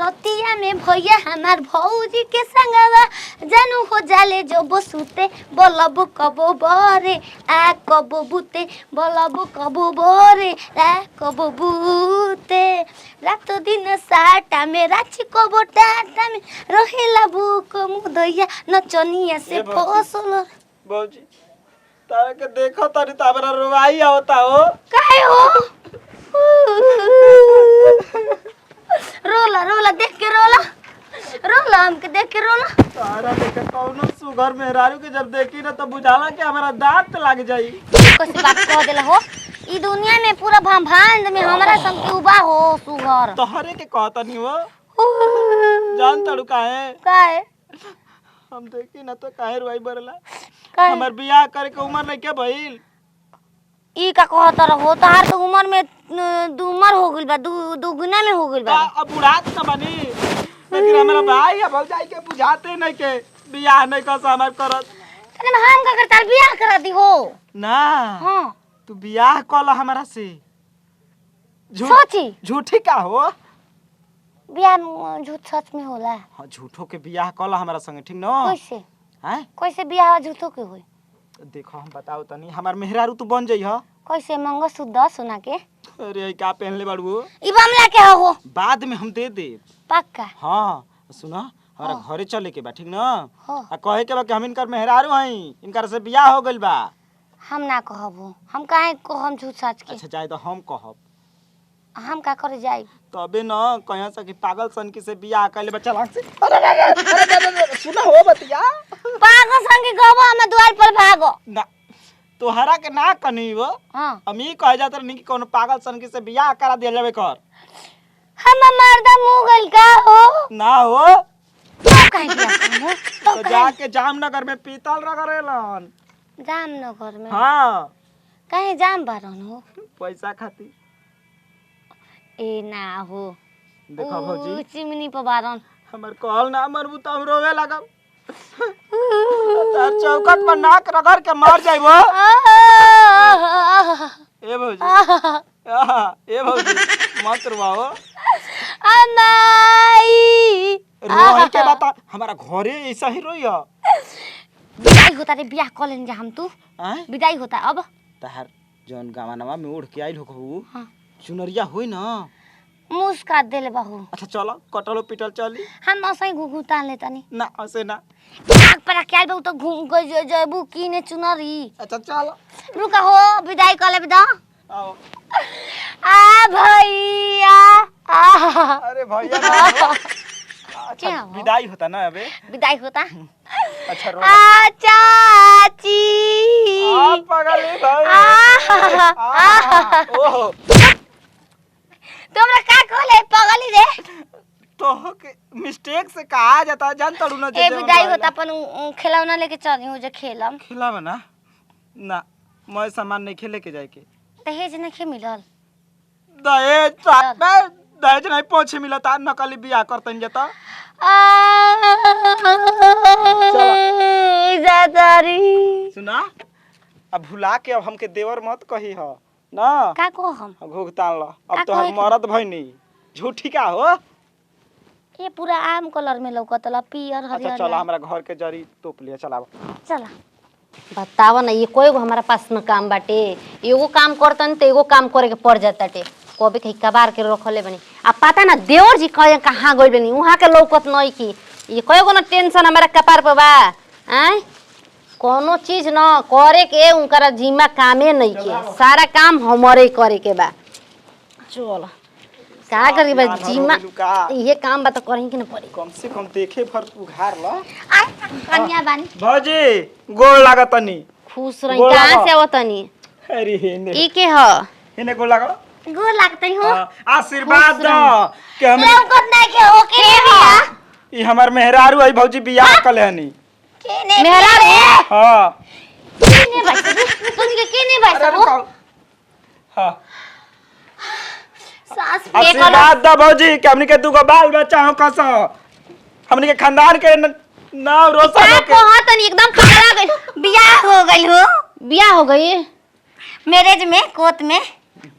रतिया में भैया हमार भौजी के संगवा जानू हो जाले जो बसुते बलब कबो बरे आ कबो बुते बलब कबो बरे आ कबो बुते रात दिन साटा में राची कबो टाटा में रहेला बुक मुदैया नचनिया से ए भौजी। फसल। भौजी, तारा के देखो तारी त हमरा रोवाई आवता हो। काहे हो? रोला रोला देख के रोला रोला हमके देख के रोला। तारा देखे कौनो सुगर मेहरारू के जब देखी ना तो बुझाला कि हमरा दांत लग जाई। कैसे बात कह देला हो? ई दुनिया में पूरा भंभांड में हमरा संग के उबा हो सुगर। तोहरे के कहतनी हो, जान तारू काहे? काहे? हम देखी ना तो काहे रोवाई बरला? काहे? हमर बियाह करे के उम्र नहीं के भइल। ई का कहत रहो? तहार तो उम्र में दू उम्र हो गइल बा, दू दुगुना में हो गइल बा। अब बुढ़ात न बनी, लेकिन हमरा भाई अब भौजाई के बुझाते नहीं के बियाह नहीं कस हमर करत। तने हम का कर तार बियाह करा दी हो? ना। हां। तू बियाह कल हमरा से। झूठ सोची। झूठी का हो? बियाह झूठ सच में होला। हाँ, झूठो के बियाह कल हमरा संगे, ठीक न? कैसे? हैं? कैसे बियाह झूठो के होई? देखो हम बताओ तनी, हमार मेहरारू तू बन जइह। कैसे? मंगलसूत्र सोना के। अरे ई का पहनले बाड़ू? ई बमला के हो। बाद में हम दे देब। पक्का? हाँ, सुना, हमरा घरे चले के बा, ठीक न? हाँ। आ कहे के बा कि हम इनकर मेहरारू हई, इनकर से बियाह हो गइल बा। हम ना कहबो, हम काहे कहम झूठ सच के? अच्छा जाए तो हम कहब। हम का करे जाई? तबे न कहिया से कि पागल सन की से बियाह कैले बा चलाक से। अरे अरे अरे अरे अरे अरे, सुना हो बतिया। पागल संग के कहबो हम द्वार पर भागो। ना, तोहरा के ना कनी वो। हां। हम ई कहे जात रहनी कि कोनो पागल सन की से बियाह करा दिया जावे कर। हम मर्दा मुंह गइल का हो? ना हो। तो काहे बियाह करबो? तो तो काहे? जाके जामनगर में पीतल रगड़ेलन। जामनगर में? हाँ। काहे जाम बारन हो? पैसा खातिर। ए ना हो। देखो भौजी, उ चिमनी पर बारन। हमर कहल ना मरबू त हम रोवे लागब। तार चौखट पर नाक रगड़ के मर जाइबो। ए भौजी, आहा, ए भौजी मत रोवाओ। अमाई रोई के बता, हमारा घरे ऐसा ही रोई है। विदाई होता रे, बियाह कर लेन जा हम तू। हैं? विदाई होता अब। तहार जौन गावानवा में उड़ के आइल हो कहू। हाँ। चुनरिया होई ना? मुस काट देले बाहू। अच्छा चलो कटलो पिटल चली। हम असई घुघू तान ले तनी। ना ऐसे ना। आग पर के आइल बाबू तो घूम गई जयबू कीने चुनरी। अच्छा चलो। रुका हो, विदाई कर ले विदा। आओ। आ भैया आ। अरे भैया ना हो। अच्छा क्या हो? विदाई होता ना अबे? विदाई होता। अच्छा रो। आ चाची। आ पगली भाई। आ, आ, ओहो। तुमरा का कहले पगली रे? तो के मिस्टेक से कहा जाता जान तड़ू ना। ए विदाई होता अपन खिलौना लेके चली हो जे खेलम। खिलावा ना ना, मैं सामान नहीं खेले के जाए के। दहेज नहीं मिलल? दहेज दहेज नहीं पहुंचे मिलता, नकली बियाह करतन जाता। जादारी। सुना, अब भुला के अब हमके देवर मत कही हो ना। का को हम? घुघतान ल अब का तो हम कहे के? मरद भइनी। झूठी का हो? ये पूरा आम कलर में लौकतला, पियर अच्छा हरियर। चला हमरा घर के जरी तोप लिया, चलावा। चला। बतावा ना, ये कोई हमारा पास न काम बाटे। एगो काम करतन तो एगो काम करे के पड़ जाताटे। कभी कहीं कबार के रखले बनी। आ पता ना देवर जी कहे कहाँ गइल बनी, उहाँ के लौकत नहीं की। ये कएगो न टेंशन हमारा कपार पर बा। आय कोनो चीज न करे के उनकरा जिम्मा कामे नहीं के, सारा काम हमारे करे के बा। चल का करी बा जिम्मा ये काम बा तो करही के न पड़ी। कम से कम देखे भर उघार ल। आ कन्या बानी। भौजी गोड़ लागतनी। खुश रही। गोड़ कहाँ लागो। से आवतनी? अरे हेने ई के ह? हेने गोड़ लागो। गोर लागते हो। हाँ, आशीर्वाद दो कि हम लौकत नहीं के हो के बिया ई हमर मेहरारू आई भौजी बियाह कले हनी। केने मेहरारू? हां। केने भाई साहब? तुम के केने भाई अरे साहब? रुको। हां। सास आशीर्वाद दो भौजी कि हमनी के दूगो बाल बच्चा हो कसो, हमनी के खानदान के नाम रोशन का हो के। कहतनी एकदम पगला गइल। बियाह हो गइल हो। बियाह हो गई? मैरिज में कोत में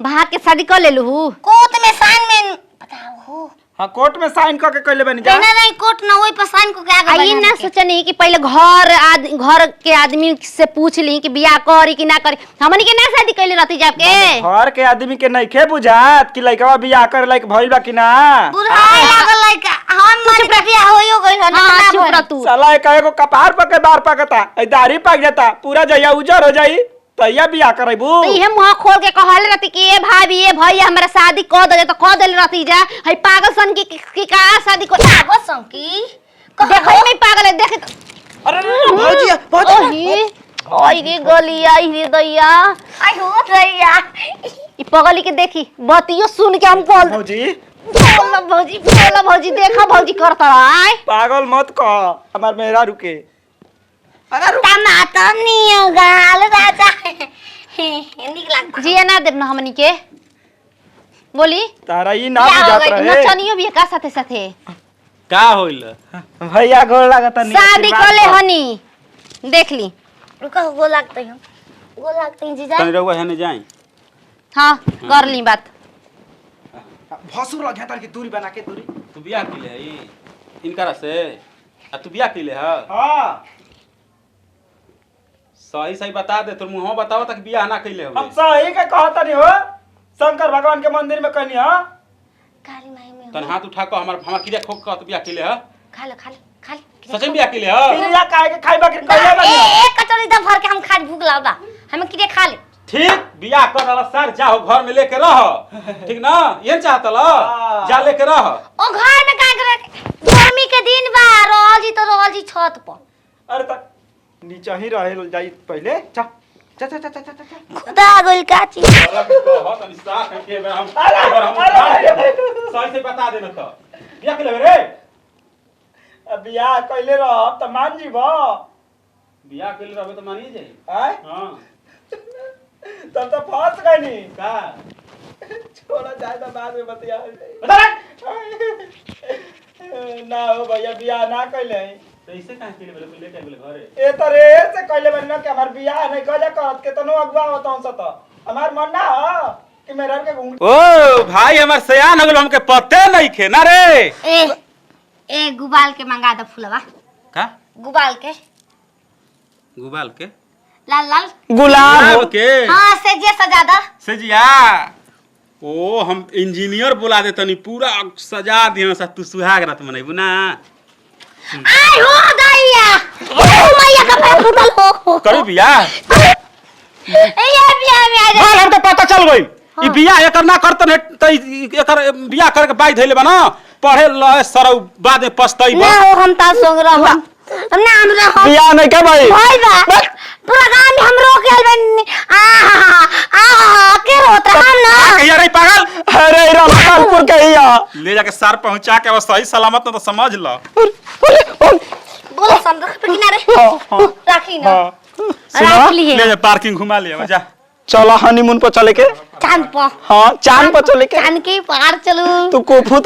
भाग के शादी कर लेलू? कोत में सान में बताओ हो। हां, कोर्ट में साइन करके कइले बनी जा। ना नहीं, कोर्ट ना, ओई पर साइन को के आगे आ ई ना सोचनी कि पहले घर के आदमी से पूछ ली कि बियाह करी कि ना करी। हमनी के ना शादी कैले रहती जाके। घर के आदमी के नइखे बुझात कि लइकवा बियाह करे लायक भइल बा कि ना। बुढ़ाए लागल लइका, हम मर के बियाह होइयो गइल ह ना। हाँ, चुप रह तू। साला एक एगो कपार पर के बार पकता, ए दाढ़ी पक जाता, पूरा जइया उजर हो जाई तैया बियाह करेबू। तो इहे मुंह खोल के कहले रहती कि ए भाभी, ए भैया, हमरा शादी कर दे, तो कर देले रहती जा। हई पागल सन की का शादी कर। पागल सन की देखै में पागल है, देख। अरे अरे, भौजी भौजी। ओही ओई रे गलिया, ई रे दैया। आई हो दैया। ई पगली के देखी बतियो सुन के हम बोल। भौजी। बोला भौजी, बोला भौजी, देखा भौजी करता आय। पागल मत कह, हमार मेहरा रुके। टमाटर नियो गाल राजा, निक लागता। जिया ना देब ना हमनी के, बोली। तारा ई ना बियाह हो बुझात गइल, रहे। नचनियो भी का साथे साथे। का होइल? भैया गोर लागत नहीं। शादी कर ले हनी, देख ली। रुको, गो लागते हम, गो लागते हैं जीजा। तनी रहुआ हेने जाई। हाँ, कर ली बात। भसुर लग तार की दूरी बना के, दूरी। तू बियाह कइले हई इनकरा से? आ तू बियाह कइले ह? हां। सही सही बता दे, तोर मुंहवा बतावा तक बियाह ना कइले हम हो। सही के कहत नहीं हो, शंकर भगवान के मंदिर में कहनी हां। काली माई में। तन हाथ उठा के हमर हमर क्रिया खोक के तू बियाह कइले ह? खा लो, खा लो, खा लो। सच में बियाह कइले ह? क्रिया काहे के खाई बकरी कहिया ए बनी। एक कचौड़ी दम भर के हम खा, भूख लागल हमें, किरे खा ले। ठीक, बियाह कर वाला सर, जाओ घर में लेके रह, ठीक ना? ये चाहत ल? हाँ। जा लेके रह। ओ घर में का करे? गर्मी के दिन बा, रहल जी तो रहल जी छत पर। अरे तक नीचे ही रहे जाई पहले, चा चा चा चा चा चा चा। खुदा गोल का चीज। तोरा के कहत तनी साफ है के हम अरे, हम अरे, अरे, सही से बता देना तो बियाह कइले रे। अब बियाह कइले रह त मान जीबो। बियाह कइले रहबे तो मानिए जाई। आय? हां। तब तो फंस गईनी। का? छोड़ा जाए तो बाद में बतिया। बता रे। ना हो भैया, बियाह ना कइले हई। तो ऐसे काहे कइले बोले लेके आइल घरे? ए त रे से कइले बनी ना कि हमार बियाह नहीं कइले करत के तनो अगुआ होत हूं त हमार मन ना हो कि मेहरान के घूंघट। ओ भाई हमर सयान हो गेल, हमके पते नहीं खे ना रे। ए ए गुबाल के मंगा दे फुलवा। का? गुबाल के। गुबाल के? लाल लाल। गुलाब के। हाँ, से जे सजा दो। सजिया ओ हम इंजीनियर बोला दे तनी, पूरा सजा दिहन सा, तू सुहाग रात मनैबू ना? आई हो दैया, ओ मैया का पैर फूटल हो। करू बियाह? ए ये बियाह में आ जा। बाल हमके पता चल गई, ई बियाह एकर ना करतन है, त ई एकर बियाह करे के बाई धइले बा ना, पढ़े ल सरौ, बाद में पछतई। ना हो, हम ता संग रहम, हम ना, हम रहम। बियाह नहीं के भाई। भाई बा पूरा गांव में हम रोक आइल बन। आहा आहा, के रोत हम ना। कहिया रे पागल? अरे रमकालपुर के हिया। ले जाके सर पहुंचा के बस सही सलामत ना तो समझ ल। बोलो सम रख पे किनारे राखी ना। सुना। राख लिए। ले जा, पार्किंग घुमा लिया जा। चलो हनीमून पर चले के। चांद पर। हाँ, चांद पर चले के। चांद के पार चलू। तू कोफुत।